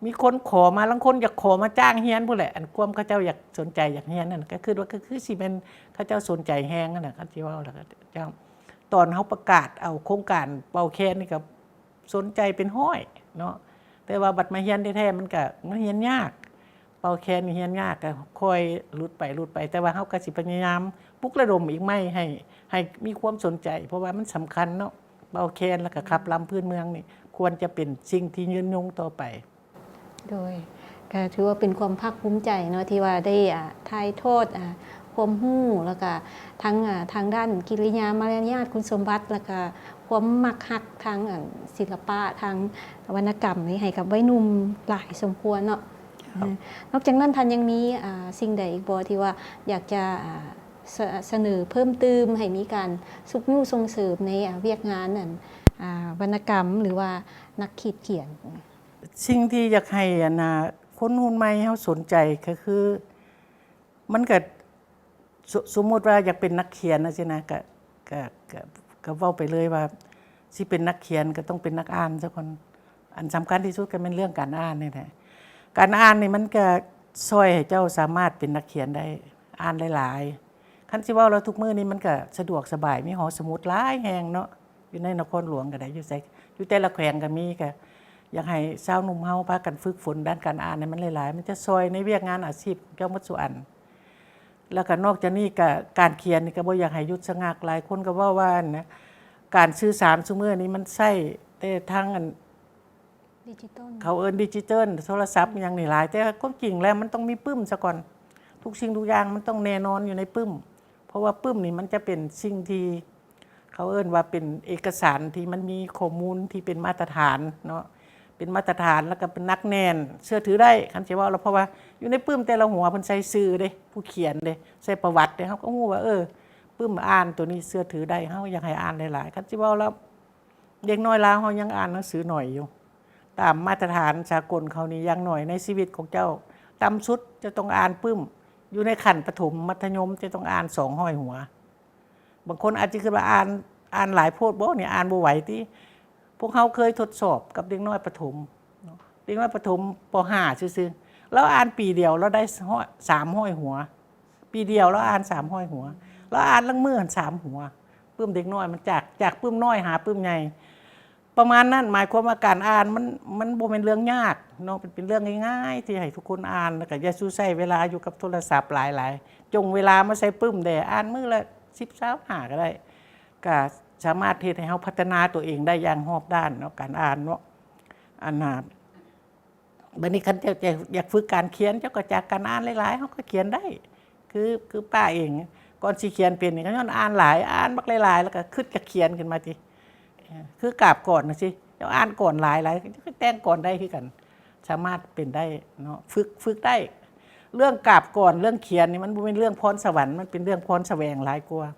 ມີຄົນຂໍມາ, ລາງຄົນຢາກຂໍມາຈ້າງຮຽນພຸ້ນແຫຼະ, ອັນຄວາມເຂົາເຈົ້າຢາກສົນໃຈຢາກຮຽນນັ້ນ, ກໍຄິດວ່າກໍຄືຊິແມ່ນເຂົາເຈົ້າສົນໃຈແຮງຫັ້ນນະ, ຄັນຊິເວົ້າແລ້ວກໍເຈົ້າ. ຕອນເຮົາປະກາດເອົາໂຄງການເປົ່າແຄນນີ້ກໍສົນໃຈເປັນຮ້ອຍເນາະ, ແຕ່ວ່າບັດມາຮຽນແທ້ໆ ມັນກະ, ມັນຮຽນຍາກ, ເປົ່າແຄນນີ້ຮຽນຍາກ, ກະຄ່ອຍຫຼຸດໄປ, ຫຼຸດໄປ, ແຕ່ວ່າເຮົາກະຊິພະຍາຍາມປຸກລະດົມອີກໃໝ່ໃຫ້, ໃຫ້ມີຄວາມສົນໃຈ, ເພາະວ່າມັນສຳຄັນເນາະ, ເປົ່າແຄນ ແລ້ວກະຂັບລຳພື້ນເມືອງນີ້ ຄວນຈະເປັນສິ່ງທີ່ຍືນຍົງຕໍ່ໄປ. ໂດຍ ກໍຖືວ່າເປັນຄວາມພາກພູມໃຈເນາະ ທີ່ວ່າໄດ້ ອ່າ ຖ່າຍທອດ ອ່າ ຄວາມຮູ້ ແລ້ວກໍທັງ ອ່າ ທາງດ້ານກິລິຍາມາລະຍາດ ຄຸນສົມບັດ ແລ້ວກໍຄວາມມັກຮັກທາງ ອັນ ສິລະປະ ທາງວັນນະກຳນີ້ໃຫ້ກັບໄວໜຸ່ມຫຼາຍສົມຄວນເນາະ. ເອີ ນອກຈາກນັ້ນທ່ານຍັງມີ ອ່າ ສິ່ງໃດອີກບໍ່ທີ່ວ່າຢາກຈະ ອ່າ ສະ ສະເໜີເພີ່ມຕື່ມໃຫ້ມີການຊຸກຍູ້ສົ່ງເສີມໃນ ອ່າ ວຽກງານ ອັນ ອ່າ ວັນນະກຳ ຫຼືວ່ານັກຂີດຂຽນ? ສິ່ງທີ່ຢາກໃຫ້ ອັນນ່າ ຄົນຮຸ່ນໃໝ່ເຮົາສົນໃຈກໍຄື ມັນກໍ ສົ ສົມມຸດວ່າຢາກເປັນນັກຂຽນຈັ່ງຊີ້ນະ ກໍ ກໍ ກໍ ກໍເວົ້າໄປເລີຍວ່າ ຊິເປັນນັກຂຽນກໍຕ້ອງເປັນນັກອ່ານຊະກ່ອນ. ອັນສຳຄັນທີ່ສຸດກໍແມ່ນເລື່ອງການອ່ານນີ້ແຫຼະ. ການອ່ານນີ້ມັນກໍຊ່ອຍໃຫ້ເຈົ້າສາມາດເປັນນັກຂຽນໄດ້ ອ່ານຫຼາຍໆ. ຄັນຊິເວົ້າແລ້ວ ທຸກມື້ນີ້ມັນກໍສະດວກສະບາຍ ມີຫໍສະໝຸດຫຼາຍແຫ່ງເນາະ ຢູ່ໃນນະຄອນຫຼວງກໍໄດ້ ຢູ່ໃສ ຢູ່ແຕ່ລະແຂວງກໍມີ. ກໍຢາກໃຫ້ຊາວໜຸ່ມເຮົາພາກັນຝຶກຝົນດ້ານການອ່ານໃຫ້ມັນຫຼາຍໆ ມັນຈະຊ່ອຍໃນວຽກງານອາຊີບຂອງເຈົ້າໝົດສູ່ອັນ. ແລ້ວກໍນອກຈາກນີ້ກໍການຂຽນນີ້ກໍບໍ່ຢາກໃຫ້ຢຸດຊະງັກ. ຫຼາຍຄົນກໍເວົ້າວ່າ ອັນນະ ການສື່ສານຊຸມື້ນີ້ມັນໃຊ້ແຕ່ທາງ ອັນ ດິຈິຕອນ ເຂົາເອີ້ນດິຈິຕອນ ໂທລະສັບຫຍັງນີ້ຫຼາຍ ແຕ່ຄວາມຈິງແລ້ວມັນຕ້ອງມີປຶ້ມຊະກ່ອນ. ທຸກສິ່ງທຸກຢ່າງມັນຕ້ອງແນ່ນອນຢູ່ໃນປຶ້ມ ເພາະວ່າປຶ້ມນີ້ມັນຈະເປັນສິ່ງທີ່ ເຂົາເອີ້ນວ່າເປັນເອກະສານທີ່ມັນມີຂໍ້ມູນທີ່ເປັນມາດຕະຖານເນາະ ເປັນມາດຕະຖານ ແລ້ວກໍເປັນໜັກແໜ້ນ ເຊື່ອຖືໄດ້. ຄັນຊິເວົ້າແລ້ວ ເພາະວ່າຢູ່ໃນປຶ້ມແຕ່ລະຫົວເພິ່ນໃສ່ຊື່ເດ້ ຜູ້ຂຽນເດ້ ໃສ່ປະຫວັດເດ້ ເຮົາກໍຮູ້ວ່າ ເອີ ປຶ້ມອ່ານໂຕນີ້ເຊື່ອຖືໄດ້. ເຮົາຢາກໃຫ້ອ່ານຫຼາຍໆ. ຄັນຊິເວົ້າແລ້ວ ເດັກນ້ອຍລາວເຮົາຍັງອ່ານໜັງສືໜ້ອຍຢູ່. ຕາມມາດຕະຖານສາກົນເຂົານີ້ ຢ່າງໜ້ອຍໃນຊີວິດຂອງເຈົ້າ ຕ່ຳສຸດເຈົ້າຕ້ອງອ່ານປຶ້ມ ຢູ່ໃນຂັ້ນປະຖົມ ມັດທະຍົມ ເຈົ້າຕ້ອງອ່ານສອງຮ້ອຍຫົວ. ບາງຄົນອາດຈະຄິດວ່າອ່ານ ອ່ານຫຼາຍໂພດບໍ່ນີ້ ອ່ານບໍ່ໄຫວຕິ. ພວກເຮົາເຄີຍທົດສອບກັບເດັກນ້ອຍປະຖົມເນາະ ເດັກນ້ອຍປະຖົມ ປໍຫ້າ ຊື່ໆ ລາວອ່ານປີດຽວລາວໄດ້ຮ້ອຍ ສາມຮ້ອຍຫົວ. ປີດຽວລາວອ່ານສາມຮ້ອຍຫົວ ລາວອ່ານລາງມື້ຫັ້ນສາມຫົວ. ປຶ້ມເດັກນ້ອຍມັນຈາກ ຈາກປຶ້ມນ້ອຍຫາປຶ້ມໃຫຍ່ ປະມານນັ້ນ. ໝາຍຄວາມວ່າການອ່ານມັນ ມັນບໍ່ແມ່ນເລື່ອງຍາກເນາະ ມັນເປັນເລື່ອງງ່າຍໆທີ່ໃຫ້ທຸກຄົນອ່ານ. ແລ້ວກໍຢ່າສູ່ໃຊ້ເວລາຢູ່ກັບໂທລະສັບຫຼາຍໆ ຈົ່ງເວລາມາໃສ່ປຶ້ມແດ່ ອ່ານມື້ລະສິບ ຊາວໜ້າກໍໄດ້ ກໍສາມາດເຮັດໃຫ້ເຮົາພັດທະນາຕົວເອງໄດ້ຢ່າງຮອບດ້ານເນາະ ການອ່ານເນາະ. ອັນນ່າ ບັດນີ້ຄັນເຈົ້າຢາກ ຢາກຝຶກການຂຽນ ເຈົ້າກໍຈາກການອ່ານຫຼາຍໆ ເຮົາກໍຂຽນໄດ້. ຄື ຄືປ້າເອງ ກ່ອນຊິຂຽນເປັນນີ້ ກໍຍ້ອນອ່ານຫຼາຍ ອ່ານບັກຫຼາຍໆ ແລ້ວກໍຄິດຈະຂຽນຂຶ້ນມາຕິ. ຄືກາບກອນຈັ່ງຊີ້ ເຈົ້າອ່ານກອນຫຼາຍໆ ເຈົ້າກໍແຕ່ງກອນໄດ້ຄືກັນ ສາມາດເປັນໄດ້ເນາະ ຝຶກ ຝຶກໄດ້. ເລື່ອງກາບກອນ ເລື່ອງຂຽນນີ້ ມັນບໍ່ແມ່ນເລື່ອງພອນສະຫວັນ ມັນເປັນເລື່ອງພອນສະແຫວງຫຼາຍກວ່າ.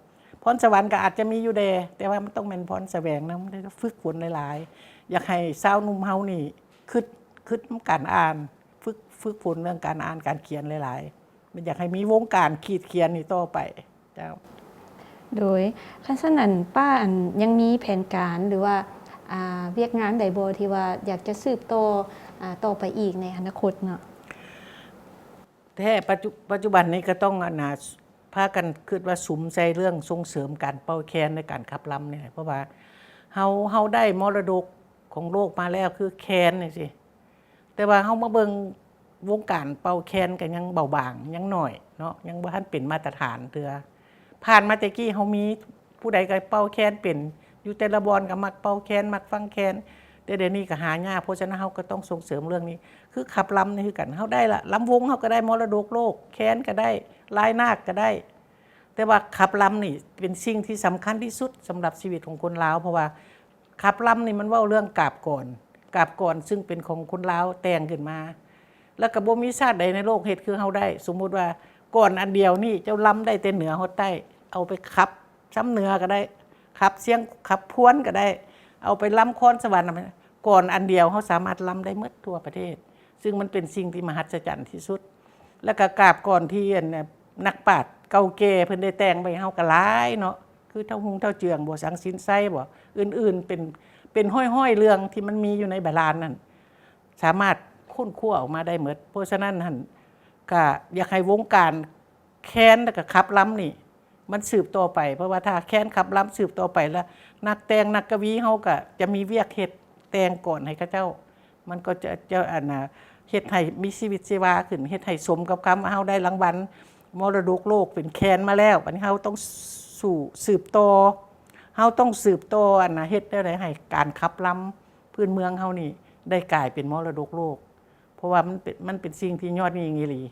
ພອນສະຫວັນກໍອາດຈະມີຢູ່ແດ່ ແຕ່ວ່າມັນຕ້ອງແມ່ນພອນສະແຫວງນຳ ໄດ້ຝຶກຝົນຫຼາຍໆ. ຢາກໃຫ້ຊາວໜຸ່ມເຮົານີ້ ຄິດ ຄິດນຳການອ່ານ ຝຶກ ຝຶກຝົນເລື່ອງການອ່ານການຂຽນຫຼາຍໆ. ມັນຢາກໃຫ້ມີວົງການຂີດຂຽນນີ້ຕໍ່ໄປ. ເຈົ້າ. ໂດຍ ຄັນຊັ້ນ ອັນ ປ້າ ອັນ ຍັງມີແຜນການ ຫຼືວ່າ ອ່າ ວຽກງານໃດບໍ່ທີ່ວ່າຢາກຈະສືບຕໍ່ ອ່າ ຕໍ່ໄປອີກໃນອະນາຄົດເນາະ? ແທ້ ປັດຈຸ ປັດຈຸບັນນີ້ກໍຕ້ອງ ອັນນ່າ ພາກັນຄິດວ່າສຸມໃສ່ເລື່ອງສົ່ງເສີມການເປົ່າແຄນ ແລະ ການຂັບລຳນີ້ແຫຼະ ເພາະວ່າເຮົາ ເຮົາໄດ້ມໍລະດົກຂອງໂລກມາແລ້ວ ຄືແຄນຈັ່ງຊີ້ ແຕ່ວ່າເຮົາມາເບິ່ງວົງການເປົ່າແຄນກໍຍັງເບົາບາງ ຍັງໜ້ອຍເນາະ ຍັງບໍ່ທັນເປັນມາດຕະຖານເທື່ອ. ຜ່ານມາແຕ່ກີ້ເຮົາມີ ຜູ້ໃດກໍເປົ່າແຄນເປັນ ຢູ່ແຕ່ລະບ່ອນກໍມັກເປົ່າແຄນ ມັກຟັງແຄນ ແຕ່ດຽວນີ້ກໍຫາຍາກ. ເພາະສະນັ້ນເຮົາກໍຕ້ອງສົ່ງເສີມເລື່ອງນີ້ ຄືຂັບລຳນີ້ຄືກັນ ເຮົາໄດ້ລະ ລຳວົງເຮົາກໍໄດ້ມໍລະດົກໂລກ ແຄນກໍໄດ້ ລາຍນາກກໍໄດ້ ແຕ່ວ່າຂັບລຳນີ້ເປັນສິ່ງທີ່ສຳຄັນທີ່ສຸດສຳລັບຊີວິດຂອງຄົນລາວ ເພາະວ່າຂັບລຳນີ້ມັນເວົ້າເລື່ອງກາບກອນ ກາບກອນຊຶ່ງເປັນຂອງຄົນລາວແຕ່ງຂຶ້ນມາ ແລ້ວກໍບໍ່ມີຊາດໃດໃນໂລກເຮັດຄືເຮົາໄດ້. ສົມມຸດວ່າກອນອັນດຽວນີ້ເຈົ້າລຳໄດ້ແຕ່ເໜືອຮອດໃຕ້ ເອົາໄປຂັບຊຳເໜືອກໍໄດ້ ຂັບຊຽງ ຂັບພວນກໍໄດ້ ເອົາໄປລຳຄອນສະຫວັນ ກອນອັນດຽວເຮົາສາມາດລຳໄດ້ໝົດທົ່ວປະເທດ ຊຶ່ງມັນເປັນສິ່ງທີ່ມະຫັດສະຈັນທີ່ສຸດ. ແລ້ວກໍກາບກອນທີ່ ອັນ ນັກປາດເກົ່າແກ່ເພິ່ນໄດ້ແຕ່ງໄວ້ເຮົາກໍຫຼາຍເນາະ ຄືທ້າວຮຸ່ງທ້າວເຈືອງບໍ ສັງສິນໄຊບໍ ອື່ນໆ ເປັນ ເປັນຮ້ອຍໆເລື່ອງທີ່ມັນມີຢູ່ໃນບາດານນັ້ນ ສາມາດຄົ້ນຄວ້າອອກມາໄດ້ໝົດ. ເພາະສະນັ້ນຫັ້ນ ກະຢາກໃຫ້ວົງການແຄນ ແລ້ວກະຂັບລຳນີ້ ມັນສືບຕໍ່ໄປ ເພາະວ່າຖ້າແຄນຂັບລຳສືບຕໍ່ໄປແລ້ວ ນັກແຕ່ງນັກກະວີເຮົາກະຈະມີວຽກເຮັດ ແຕ່ງກອນໃຫ້ເຂົາເຈົ້າ ມັນກໍຈະ ຈະ ອັນນ່າ ເຮັດໃຫ້ມີຊີວິດຊີວາຂຶ້ນ ເຮັດໃຫ້ສົມກັບຄຳວ່າເຮົາໄດ້ລາງວັນມໍລະດົກໂລກເປັນແຄນມາແລ້ວ. ບັດນີ້ເຮົາຕ້ອງສູ້ ສືບຕໍ່ ເຮົາຕ້ອງສືບຕໍ່ ອັນນ່າ ເຮັດແນວໃດໃຫ້ການຂັບລຳພື້ນເມືອງເຮົານີ້ໄດ້ກາຍເປັນມໍລະດົກໂລກ. ເພາະວ່າມັນເປັນ ມັນເປັນສິ່ງທີ່ຍອດຍິ່ງອີ່ຫຼີ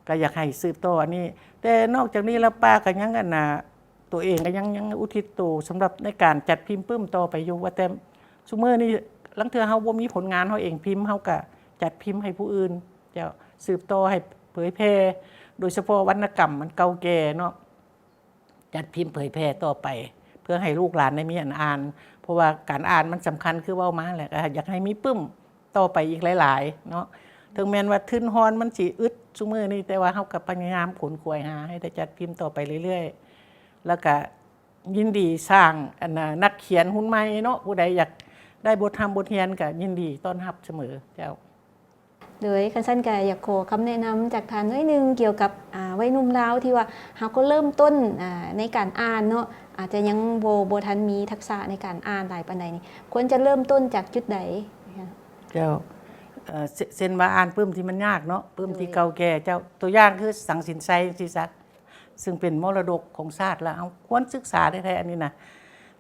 ກໍຢາກໃຫ້ສືບຕໍ່ອັນນີ້. ແຕ່ນອກຈາກນີ້ແລ້ວ ປ້າກໍຍັງ ອັນນ່າ ຕົວເອງກໍຍັງ ຍັງອຸທິດໂຕສຳລັບໃນການຈັດພິມປຶ້ມຕໍ່ໄປຢູ່. ວ່າແຕ່ຊຸມື້ນີ້ ລາງເທື່ອເຮົາບໍ່ມີຜົນງານເຮົາເອງພິມ ເຮົາກໍຈັດພິມໃຫ້ຜູ້ອື່ນ ເຈົ້າ ສືບຕໍ່ໃຫ້ເຜີຍແຜ່ ໂດຍສະເພາະວັນນະກຳມັນເກົ່າແກ່ເນາະ ຈັດພິມເຜີຍແຜ່ຕໍ່ໄປ ເພື່ອໃຫ້ລູກຫຼານໄດ້ມີອັນອ່ານ ເພາະວ່າການອ່ານມັນສຳຄັນ ຄືເວົ້າມາແຫຼະ ກໍຢາກໃຫ້ມີປຶ້ມຕໍ່ໄປອີກຫຼາຍໆເນາະ. ເຖິງແມ່ນວ່າທຶນຮອນມັນຊິອຶດຊຸມື້ນີ້ ແຕ່ວ່າເຮົາກໍພະຍາຍາມຂົນຂວາຍຫາໃຫ້ໄດ້ຈັດພິມຕໍ່ໄປເລື້ອຍໆ ແລ້ວກໍຍິນດີສ້າງ ອັນນ່າ ນັກຂຽນຮຸ່ນໃໝ່ເນາະ ຜູ້ໃດຢາກໄດ້ບົດຮ່ຳບົດຮຽນກໍຍິນດີຕ້ອນຮັບສະເໝີ ເຈົ້າ. ໂດຍ ຄັນຊັ້ນກໍຢາກຂໍຄຳແນະນຳຈາກທ່ານໜ້ອຍໜຶ່ງ ກ່ຽວກັບ ອ່າ ໄວໜຸ່ມລາວທີ່ວ່າເຮົາກໍເລີ່ມຕົ້ນ ອ່າ ໃນການອ່ານເນາະ ອາດຈະຍັງບໍ່ ບໍ່ທັນມີທັກສະໃນການອ່ານຫຼາຍປານໃດນີ້ ຄວນຈະເລີ່ມຕົ້ນຈາກຈຸດໃດ? ເຈົ້າ ເອີ ເຊັ່ນ ເຊັ່ນວ່າອ່ານປຶ້ມທີ່ມັນຍາກເນາະ ປຶ້ມທີ່ເກົ່າແກ່ ເຈົ້າ ຕົວຢ່າງຄືສັງສິນໄຊຈັ່ງຊີ້ຊະ ຊຶ່ງເປັນມໍລະດົກຂອງຊາດ ແລ້ວເຮົາຄວນສຶກສາແທ້ໆ ອັນນີ້ນະ.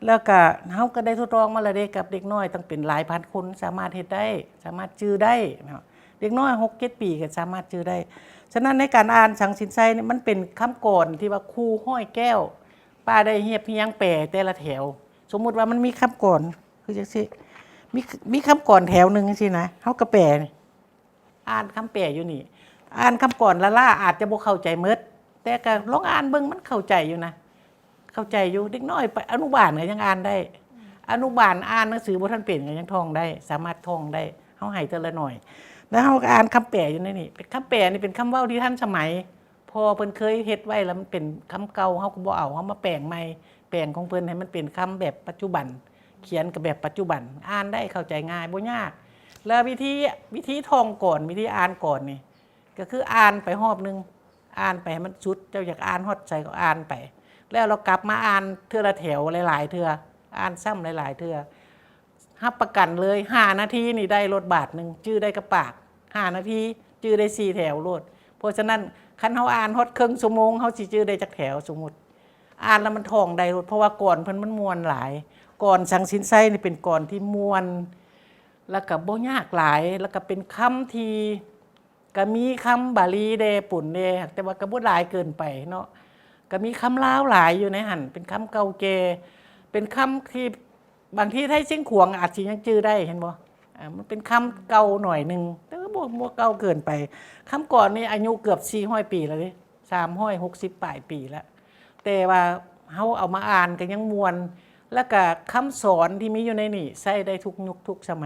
ແລ້ວກະເຮົາກໍໄດ້ທົດລອງມາແລ້ວເດ້ ກັບເດັກນ້ອຍຕັ້ງເປັນຫຼາຍພັນຄົນ ສາມາດເຮັດໄດ້ ສາມາດຈື່ໄດ້ເນາະ ເດັກນ້ອຍຫົກເຈັດປີກໍສາມາດຈື່ໄດ້. ສະນັ້ນໃນການອ່ານສັງສິນໄຊນີ້ ມັນເປັນຄຳກອນທີ່ວ່າຄູຮ້ອຍແກ້ວ ປ້າໄດ້ຮຽບຮຽງແປແຕ່ລະແຖວ. ສົມມຸດວ່າມັນມີຄຳກອນຄືຈັ່ງຊີ້ ມີ ມີຄຳກອນແຖວໜຶ່ງຈັ່ງຊີ້ນະ ເຮົາກໍແປ ອ່ານຄຳແປຢູ່ນີ້ ອ່ານຄຳກອນລ້າໆ ອາດຈະບໍ່ເຂົ້າໃຈໝົດ ແຕ່ກໍລອງອ່ານເບິ່ງ ມັນເຂົ້າໃຈຢູ່ນະ ເຂົ້າໃຈຢູ່. ເດັກນ້ອຍໄປອະນຸບານກໍຍັງອ່ານໄດ້, ອະນຸບານອ່ານໜັງສືບໍ່ທັນເປັນກໍຍັງທ່ອງໄດ້, ສາມາດທ່ອງໄດ້. ເຮົາໃຫ້ເທື່ອລະໜ້ອຍ ແລ້ວເຮົາກໍອ່ານຄຳແປຢູ່ໃນນີ້. ເປັນຄຳແປນີ້ເປັນຄຳເວົ້າທີ່ທັນສະໄໝ, ພໍ່ເພິ່ນເຄີຍເຮັດໄວ້ແລ້ວ ມັນເປັນຄຳເກົ່າ ເຮົາກໍບໍ່ເອົາ, ເຮົາມາແປງໃໝ່. ແປງຂອງເພິ່ນໃຫ້ມັນເປັນຄຳແບບປັດຈຸບັນ, ຂຽນກໍແບບປັດຈຸບັນ, ອ່ານໄດ້ ເຂົ້າໃຈງ່າຍ ບໍ່ຍາກ. ແລ້ວວິທີ ວິທີທ່ອງກອນ ວິທີອ່ານກອນນີ້ ກໍຄືອ່ານໄປຮອບໜຶ່ງ, ອ່ານໄປໃຫ້ມັນສຸດ, ເຈົ້າຢາກອ່ານຮອດໃສກໍອ່ານໄປ, ແລ້ວລາວກັບມາອ່ານເທື່ອລະແຖວຫຼາຍໆເທື່ອ, ອ່ານຊ້ຳຫຼາຍໆເທື່ອ. ຮັບປະກັນເລີຍ ຫ້ານາທີນີ້ໄດ້ໂລດບາດໜຶ່ງ, ຈື່ໄດ້ກັບປາກ ຫ້ານາທີ, ຈື່ໄດ້ສີ່ແຖວໂລດ. ເພາະສະນັ້ນ ຄັນເຮົາອ່ານຮອດເຄິ່ງຊົ່ວໂມງ ເຮົາຊິຈື່ໄດ້ຈັກແຖວ? ສົມມຸດ ອ່ານແລ້ວມັນທ່ອງໄດ້ໂລດ, ເພາະວ່າກອນເພິ່ນມັນມ່ວນຫຼາຍ. ກອນສັງສິນໄຊນີ້ເປັນກອນທີ່ມ່ວນ ແລ້ວກໍບໍ່ຍາກຫຼາຍ, ແລ້ວກໍເປັນຄຳທີ່ ກໍມີຄຳບາລີແດ່ປົນແດ່, ແຕ່ວ່າກໍບໍ່ຫຼາຍເກີນໄປເນາະ. ກໍມີຄຳລາວຫຼາຍຢູ່ໃນຫັ້ນ, ເປັນຄຳເກົ່າແກ່, ເປັນຄຳທີ່ບາງທີໄທຊຽງຂວາງອາດຊິຍັງຈື່ໄດ້, ເຫັນບໍ່? ອ່າ ມັນເປັນຄຳເກົ່າໜ້ອຍໜຶ່ງ, ແຕ່ວ່າບໍ່ ບໍ່ເກົ່າເກີນໄປ. ຄຳກອນນີ້ອາຍຸເກືອບສີ່ຮ້ອຍປີແລ້ວເດ້, ສາມຮ້ອຍຫົກສິບປາຍປີແລ້ວ. ແຕ່ວ່າເຮົາເອົາມາອ່ານກໍຍັງມ່ວນ, ແລ້ວກະຄຳສອນທີ່ມີຢູ່ໃນນີ້ໃຊ້ໄດ້ທຸກຍຸກທຸກສະໄໝ,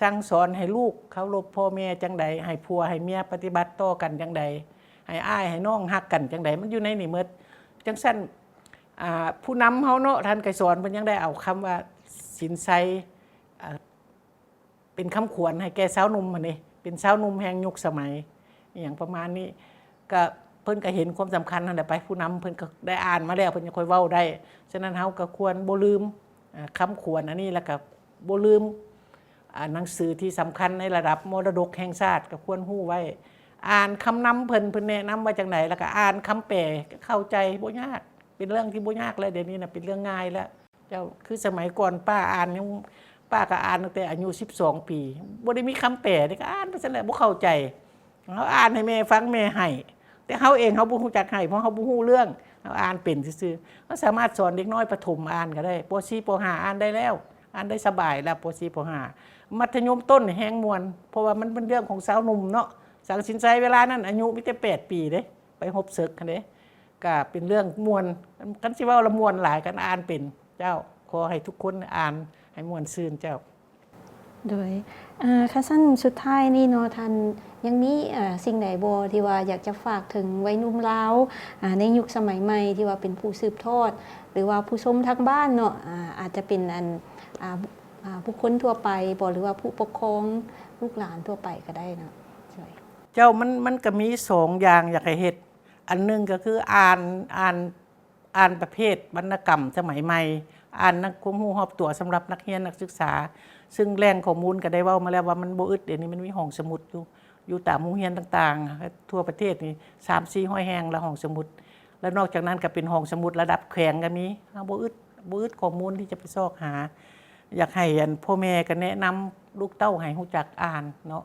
ສັ່ງສອນໃຫ້ລູກເຄົາລົບພໍ່ແມ່ຈັ່ງໃດ, ໃຫ້ຜົວໃຫ້ເມຍປະຕິບັດຕໍ່ກັນຈັ່ງໃດ, ໃຫ້ອ້າຍໃຫ້ນ້ອງຮັກກັນຈັ່ງໃດ, ມັນຢູ່ໃນນີ້ໝົດ. ຈັ່ງຊັ້ນ ອ່າ ຜູ້ນຳເຮົາເນາະ ທ່ານໄກສອນ ເພິ່ນຍັງໄດ້ເອົາຄຳວ່າສິນໄຊ ອ່າ ເປັນຄຳຂວັນໃຫ້ແກ່ຊາວໜຸ່ມຫັ້ນເດ, ເປັນຊາວໜຸ່ມແຫ່ງຍຸກສະໄໝ ອີ່ຫຍັງປະມານນີ້. ກະເພິ່ນກະເຫັນຄວາມສຳຄັນຫັ້ນແຫຼະໄປ, ຜູ້ນຳເພິ່ນກະໄດ້ອ່ານມາແລ້ວ ເພິ່ນຈັ່ງຄ່ອຍເວົ້າໄດ້. ສະນັ້ນເຮົາກະຄວນບໍ່ລືມ ອ່າ ຄຳຂວັນອັນນີ້, ແລ້ວກະບໍ່ລືມ ອ່າ ໜັງສືທີ່ສຳຄັນໃນລະດັບມໍລະດົກແຫ່ງຊາດ ກະຄວນຮູ້ໄວ້. ອ່ານຄຳນຳເພິ່ນ, ເພິ່ນແນະນຳວ່າຈັ່ງໃດ, ແລ້ວກະອ່ານຄຳແປ, ເຂົ້າໃຈ ບໍ່ຍາກ. ເປັນເລື່ອງທີ່ບໍ່ຍາກແລ້ວ, ດຽວນີ້ນະເປັນເລື່ອງງ່າຍແລ້ວ. ເຈົ້າ ຄືສະໄໝກ່ອນປ້າອ່ານຍັງ ປ້າກໍອ່ານຕັ້ງແຕ່ອາຍຸສິບສອງປີ, ບໍ່ໄດ້ມີຄຳແປເດ້, ກໍອ່ານໄປຊັ້ນແຫຼະ, ບໍ່ເຂົ້າໃຈ. ເຮົາອ່ານໃຫ້ແມ່ຟັງ, ແມ່ໄຫ້, ແຕ່ເຮົາເອງເຮົາບໍ່ຮູ້ຈັກໄຫ້, ເພາະເຮົາບໍ່ຮູ້ເລື່ອງ, ເຮົາອ່ານເປັນຊື່ໆ. ເຮົາສາມາດສອນເດັກນ້ອຍປະຖົມອ່ານກໍໄດ້, ປໍສີ່ ປໍຫ້າ ອ່ານໄດ້ແລ້ວ, ອ່ານໄດ້ສະບາຍແລ້ວ ປໍສີ່ ປໍຫ້າ. ມັດທະຍົມຕົ້ນແຮງມ່ວນ, ເພາະວ່າມັນເປັນເລື່ອງຂອງຊາວໜຸ່ມເນາະ. ສັງສິນໄຊເວລານັ້ນອາຍຸມີແຕ່ແປດປີເດ້, ໄປຮົບເສິກຫັ້ນເດ້. ກະເປັນເລື່ອງມ່ວນ, ຄັນຊິເວົ້າລະມ່ວນຫຼາຍ ຄັນອ່ານເປັນ. ເຈົ້າ ຂໍໃຫ້ທຸກຄົນອ່ານໃຫ້ມ່ວນຊື່ນເຈົ້າ. ໂດຍ ເອີ ຄັນຊັ້ນສຸດທ້າຍນີ້ເນາະ ທ່ານຍັງມີ ເອີ ສິ່ງໃດບໍ່ທີ່ວ່າຢາກຈະຝາກເຖິງໄວໜຸ່ມລາວ ອາ ໃນຍຸກສະໄໝໃໝ່ ທີ່ວ່າເປັນຜູ້ສືບທອດ ຫຼືວ່າຜູ້ຊົມທາງບ້ານເນາະ ອາ ອາດຈະເປັນອັນ ອາ ອາ ບຸກຄົນທົ່ວໄປບໍ ຫຼືວ່າຜູ້ປົກຄອງລູກຫຼານທົ່ວໄປກໍໄດ້ເນາະ? ໂດຍ ເຈົ້າ ມັນ ມັນກໍມີສອງຢ່າງຢາກໃຫ້ເຮັດ. ອັນໜຶ່ງກໍຄືອ່ານ ອ່ານ ອ່ານປະເພດວັນນະກຳສະໄໝໃໝ່, ອ່ານນັກຄວາມຮູ້ຮອບຕົວສຳລັບນັກຮຽນນັກສຶກສາ, ຊຶ່ງແຫຼ່ງຂໍ້ມູນກໍໄດ້ເວົ້າມາແລ້ວວ່າມັນບໍ່ອຶດ, ດຽວນີ້ມັນມີຫ້ອງສະໝຸດຢູ່ ຢູ່ຕາມໂຮງຮຽນຕ່າງໆ ທົ່ວປະເທດນີ້ ສາມສີ່ຮ້ອຍແຫ່ງລະຫ້ອງສະໝຸດ. ແລະນອກຈາກນັ້ນກໍເປັນຫ້ອງສະໝຸດລະດັບແຂວງກໍມີ. ເຮົາບໍ່ອຶດ ບໍ່ອຶດຂໍ້ມູນທີ່ຈະໄປຊອກຫາ. ຢາກໃຫ້ອັນ ພໍ່ແມ່ກໍແນະນຳລູກເຕົ້າໃຫ້ຮູ້ຈັກອ່ານເນາະ.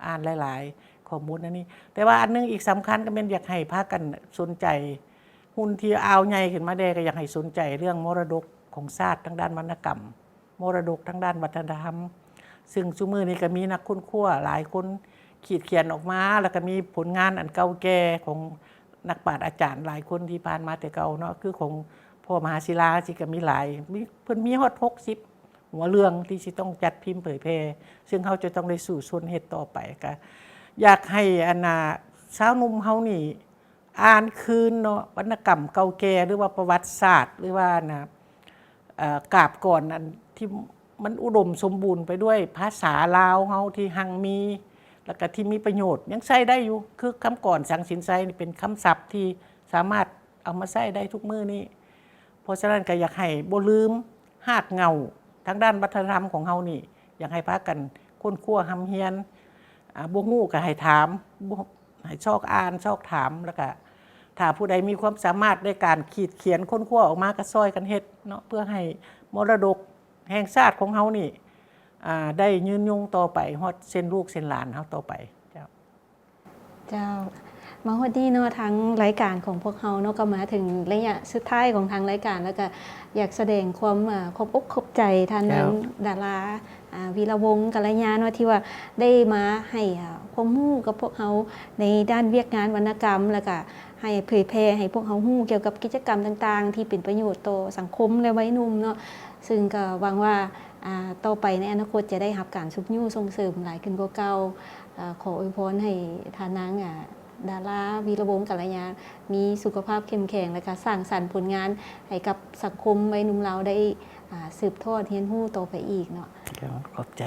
ອ່ານຫຼາຍໆຂໍ້ມູນອັນນີ້. ແຕ່ວ່າອັນໜຶ່ງອີກສຳຄັນກໍແມ່ນຢາກໃຫ້ພາກັນສົນໃຈ ຮຸ່ນທີ່ອ່າວໃຫຍ່ຂຶ້ນມາແດ່ ກໍຢາກໃຫ້ສົນໃຈເລື່ອງມໍລະດົກຂອງຊາດທາງດ້ານວັນນະກຳ, ມໍລະດົກທາງດ້ານວັດທະນະທຳ ຊຶ່ງຊຸມື້ນີ້ກໍມີນັກຄົ້ນຄວ້າຫຼາຍຄົນຂີດຂຽນອອກມາ ແລ້ວກໍມີຜົນງານອັນເກົ່າແກ່ຂອງນັກປາດອາຈານຫຼາຍຄົນທີ່ຜ່ານມາແຕ່ເກົ່າເນາະ ຄືຂອງພໍ່ມະຫາສິລາ ຊິກໍມີຫຼາຍ ມີ ເພິ່ນມີຮອດຫົກສິບຫົວເລື່ອງທີ່ຊິຕ້ອງຈັດພິມເຜີຍແຜ່ ຊຶ່ງເຮົາຈະຕ້ອງໄດ້ສູ້ຊົນເຮັດຕໍ່ໄປ. ກໍຢາກໃຫ້ອັນນ່າຊາວໜຸ່ມເຮົານີ້ ອ່ານຄືນເນາະ ວັນນະກຳເກົ່າແກ່ ຫຼືວ່າປະຫວັດສາດ ຫຼືວ່ານະ ເອີ ກາບກອນອັນທີ່ມັນອຸດົມສົມບູນໄປດ້ວຍພາສາລາວເຮົາທີ່ຮັ່ງມີ ແລ້ວກະທີ່ມີປະໂຫຍດ ຍັງໃຊ້ໄດ້ຢູ່ ຄືຄຳກອນສັງສິນໄຊນີ້ເປັນຄຳສັບທີ່ສາມາດເອົາມາໃຊ້ໄດ້ທຸກມື້ນີ້. ເພາະສະນັ້ນກໍຢາກໃຫ້ບໍ່ລືມຮາກເຫງົ້າທາງດ້ານວັດທະນະທຳຂອງເຮົານີ້ ຢາກໃຫ້ພາກັນຄົ້ນຄວ້າຮ່ຳຮຽນ ອາ ບໍ່ຮູ້ກໍໃຫ້ຖາມ ບໍ່ ໃຫ້ຊອກອ່ານຊອກຖາມ ແລ້ວກະຖ້າຜູ້ໃດມີຄວາມສາມາດໃນການຂີດຂຽນຄົ້ນຄວ້າອອກມາ ກໍຊ່ອຍກັນເຮັດເນາະ ເພື່ອໃຫ້ມໍລະດົກແຫ່ງຊາດຂອງເຮົານີ້ ອາ ໄດ້ຍືນຍົງຕໍ່ໄປຮອດເຊັ່ນລູກເຊັ່ນຫຼານເຮົາຕໍ່ໄປ. ເຈົ້າ ເຈົ້າ ມາຮອດນີ້ເນາະ ທາງລາຍການຂອງພວກເຮົາເນາະ ກໍມາເຖິງໄລຍະສຸດທ້າຍຂອງທາງລາຍການ ແລ້ວກໍຢາກສະແດງຄວາມ ເອີ ຂອບອົກຂອບໃຈທ່ານນາງ ເຈົ້າ ດາລາ ອາ ວີລະວົງ ກັນລະຍາ ເນາະ ທີ່ວ່າໄດ້ມາໃຫ້ ອາ ຄວາມຮູ້ກັບພວກເຮົາໃນດ້ານວຽກງານວັນນະກຳ ແລ້ວກະໃຫ້ເຜີຍແຜ່ໃຫ້ພວກເຮົາຮູ້ກ່ຽວກັບກິດຈະກຳຕ່າງໆ ທີ່ເປັນປະໂຫຍດຕໍ່ສັງຄົມ ແລະ ໄວໜຸ່ມເນາະ. ຊຶ່ງກໍຫວັງວ່າ ອາ ຕໍ່ໄປໃນອະນາຄົດຈະໄດ້ຮັບການຊຸກຍູ້ສົ່ງເສີມຫຼາຍຂຶ້ນກວ່າເກົ່າ. ອາ ຂໍອວຍພອນໃຫ້ທ່ານນາງ ອາ ດາລາ ວີລະວົງ ກັນລະຍາ ມີສຸຂະພາບເຂັ້ມແຂງ ແລະ ກະສ້າງສັນຜົນງານໃຫ້ກັບສັງຄົມໄວໜຸ່ມລາວໄດ້ ອາ ສືບທອດຮຽນຮູ້ຕໍ່ໄປອີກເນາະ. ເຈົ້າ ຂອບໃຈ.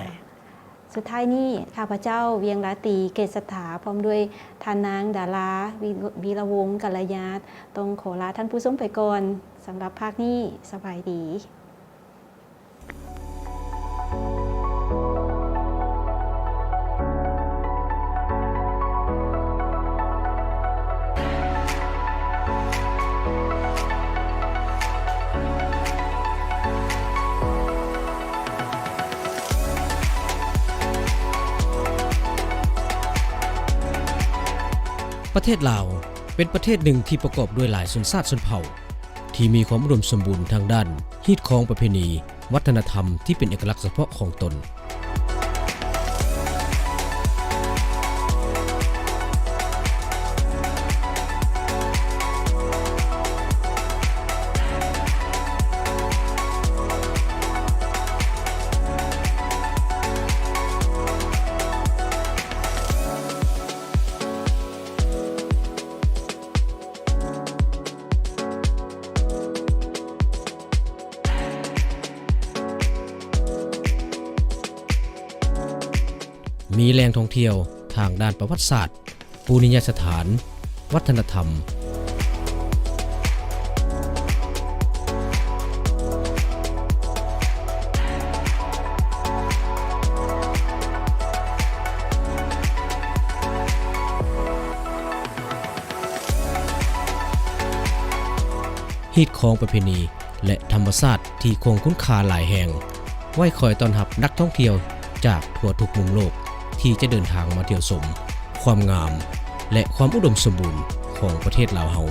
ສຸດທ້າຍນີ້ ຂ້າພະເຈົ້າ ວຽງລາຕີ ເກດສັດຖາ ພ້ອມດ້ວຍທ່ານນາງ ດາລາ ວິ ວິລະວົງ ກັນລະຍາ ຕ້ອງຂໍລາທ່ານຜູ້ຊົມໄປກ່ອນ. ສຳລັບພາກນີ້ ສະບາຍດີ. ປະເທດລາວ ເປັນປະເທດໜຶ່ງທີ່ປະກອບດ້ວຍຫຼາຍຊົນຊາດຊົນເຜົ່າ ທີ່ມີຄວາມອຸດົມສົມບູນທາງດ້ານຮີດຄອງປະເພນີ ວັດທະນະທຳທີ່ເປັນເອກະລັກສະເພາະຂອງຕົນ. ມີແຫຼ່ງທ່ອງທ່ຽວທາງດ້ານປະຫວັດສາດ, ປູລິຍະສະຖານ, ວັດທະນະທຳ, ຮີດຄອງປະເພນີ ແລະ ທຳມະຊາດທີ່ຄົງຄຸນຄ່າຫຼາຍແຫ່ງ ໄວ້ຄອຍຕ້ອນຮັບນັກທ່ອງທ່ຽວຈາກທົ່ວທຸກມຸມໂລກ ທີ່ຈະເດີນທາງມາທ່ຽວຊົມຄວາມງາມ ແລະ ຄວາມອຸດົມສົມບູນຂອງປະເທດລາວເຮົາ